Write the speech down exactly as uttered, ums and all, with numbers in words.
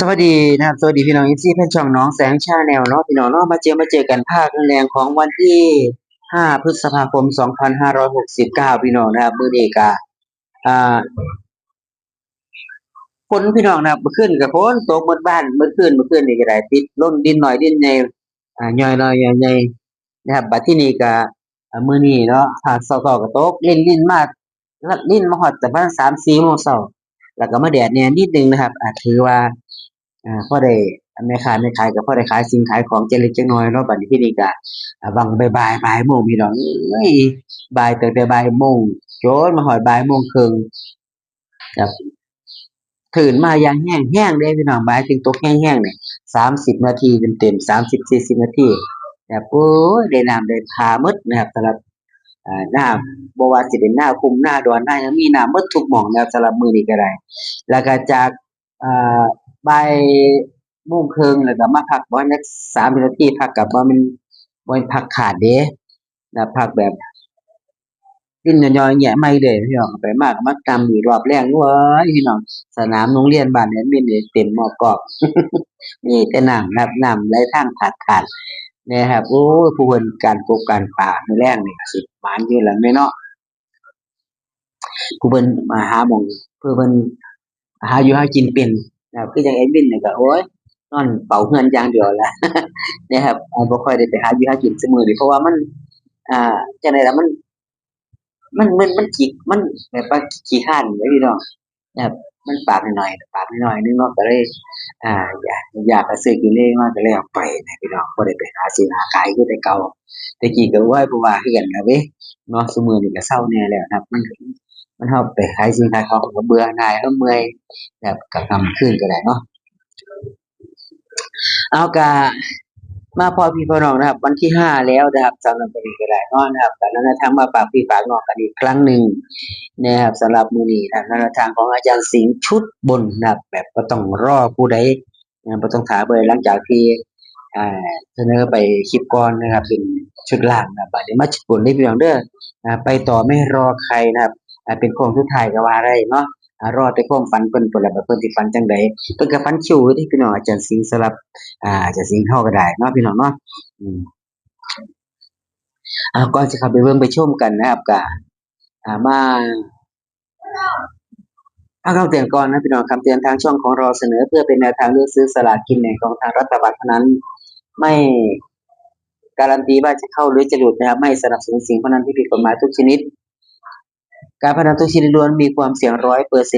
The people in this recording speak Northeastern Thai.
สวัสดีนะครับ สวัสดีพี่น้องเอฟซีแฟนช่องน้องแสงชาแนลเนาะพี่น้องเนาะ มาเจอมาเจอกันภาคแรงของวันที่ห้าพฤษภาคมสองพันห้าร้อยหกสิบเก้าพี่น้องนะครับ มื้อนี้ก็อ่าฝนพี่น้องนะครับ เมื่อคืนก็ฝนตกหมดบ้านเมื่อคืนเมื่อคืนนี่ก็ได้ติดลงดินหน่อยดินใหญ่อ่าย่อยหน่อยย่อยใหญ่นะครับ บัดที่นี่ก็อ่ามื้อนี้เนาะภาคเช้าๆก็ตกลินลินมา ลินมาฮอดแต่ประมาณสามสี่โมงเช้า แล้วก็มาแดดแน่นิดนึงนะครับ อ่าถือว่าอ่าพอได้แม่ค้าแม่ขายก็พอได้ขายสิ่งขายของเจ๊เล็กเจ๊น้อยเนาะ บัดนี้ที่นี่ก็อ่าบางบ่ายบ่ายโมงพี่น้องเอ้ยบ่ายตั้งแต่บ่ายโมงจนมาฮอดบ่ายโมงครึ่งครับ คลื่นมาอย่างแฮงแฮงเด้พี่น้อง บ่ายถึงตกแฮงแฮงเนี่ยสามสิบนาทีเต็มๆสามสิบสี่สิบนาทีแบบโอ้ยได้น้ำได้ท่าหมดนะครับสำหรับอ่าน้ำบ่ว่าสิเป็นนาคุ้มนาดอนนาหยังมีน้ำหมดทุกหม่องนะครับสำหรับมื้อนี้ก็ได้ แล้วก็จากอ่าบ่ายโมงครึ่งแล้วก็มาพักบ่แม่นสามสิบนาทีพักกับบ่แม่นบ่แม่นพักขาดเด้นะพักแบบ กินย่อยๆแยะไม่เลยพี่น้องไปมากมาตำอีกรอบแรกเว้ยพี่น้องสนามโรงเรียนบ้านแอดมินเนี่ยเต็มหม้อกอกมีแต่น้ำนะครับน้ำไหลทางขาดขาดนะครับโอ้ยผู้เพิ่นการปลูกการป่ามื้อแรกนี่ก็สิหมานอยู่แล้วแม่เนาะผู้เพิ่นมาหาหม่องเพื่อเพิ่นหาอยู่หากินเป็นนะครับคือจังแอดมินนี่ก็โอ้ยนอนเฝ้าเฮือนอย่างเดียวแหละนะครับอ่าบ่ค่อยได้ไปหาอยู่หากินซุมื้อนี้เพราะว่ามันอ่าจังได๋ล่ะมัน มันมันมันขี้มันแบบว่าขี้คร้านแหมพี่น้องแบบมันปากน้อยๆปากน้อยๆนึงเนาะก็เลยอ่าอยากอยากจะซื้อกินเลยมาก็เลยเอาไปนะพี่น้องบ่ได้ไปหาซื้อหาขายคือแต่เก่าแต่กี้ก็โอ้ยผู้ว่าคือกันล่ะเว้ยเนาะซุมื้อนี้ก็เซาแน่แล้วนะครับมันมันเฮาไปขายสิ่งขายของก็เบื่อหน่ายแล้วเมื่อยแบบก็กลับคืนก็ได้เนาะ เอากะมาพอพี่พอน้องนะครับ วันที่ห้าแล้วนะครับสำหรับวันนี้ก็ได้เนาะนะครับก็นั่นนะทางมาฝากพี่ฝากน้องกันอีกครั้งหนึ่งนะครับสำหรับมื้อนี้นะครับนั่นนะทางของอาจารย์สิงห์ชุดบนนะครับแบบบ่ต้องรอผู้ใดนะบ่ต้องถามเลยหลังจากที่อ่าเสนอไปคลิปก่อนนะครับเป็นชุดล่างนะครับบัดนี้มาชุดบนเลยพี่น้องเด้ออ่าไปต่อไม่รอใครนะครับอ่าเป็นโค้งสุดท้ายก็ว่าได้เนาะ อ่ารอแต่ความฝันเพิ่นพุ้นล่ะว่าเพิ่นสิฝันจั่งใดเพิ่นก็ฝันคิวอยู่เด้พี่น้องอาจารย์สิงห์สำหรับอ่าอาจารย์สิงห์เฮาก็ได้เนาะพี่น้องเนาะอืมอ่าก่อนสิเข้าไปเบิ่งไปชมกันนะครับก็อ่ามาฟังคำเตือนก่อนนะพี่น้องคำเตือนทางช่องของเราเสนอเพื่อเป็นแนวทางเลือกซื้อสลากกินแบ่งของทางรัฐบาลเท่านั้นไม่การันตีว่าจะเข้าหรือจะหลุดนะครับไม่สนับสนุนสิ่งพนันที่ผิดกฎหมายทุกชนิดการพนันทุกชนิดล้วนมีความเสี่ยงร้อยเปอร์เซ็นต์